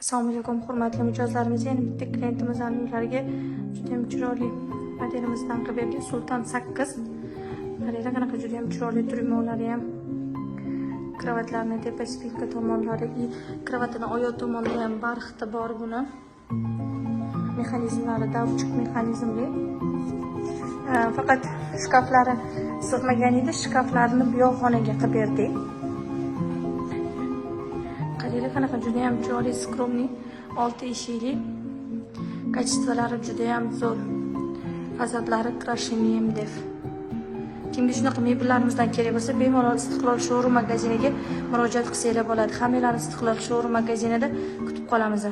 Assalomu alaykum, hurmatli mijozlarimiz. Yana bitta klientimizni uylariga judayam chiroyli modelimizdan qilib berdik. Sultan 8. Qaranglar, qanaqa judayam chiroyli tryumovlari ham. Kravatlarni tepa, спинка tomonlari и kravatini oyoq tomonida ham бархат i bor buni. Mexanizmlari davchik mexanizmli. Faqat shkaflari sig'magan edi, shkaflarni bu yoq xonaga qilib berdik. Qaranglar, qanaqa judayam chiroyli, скромный, olti eshikli. Качество lari judayam zo'r. Fasadlari крашеный МДФ. Kimga shunaqa mebellarimizdan kerak bo'lsa, bemalol Istiqlol showroom magaziniga murojaat qilsanglar bo'ladi. Hammanglarni Istiqlol showroom magazinida kutib qolamiz.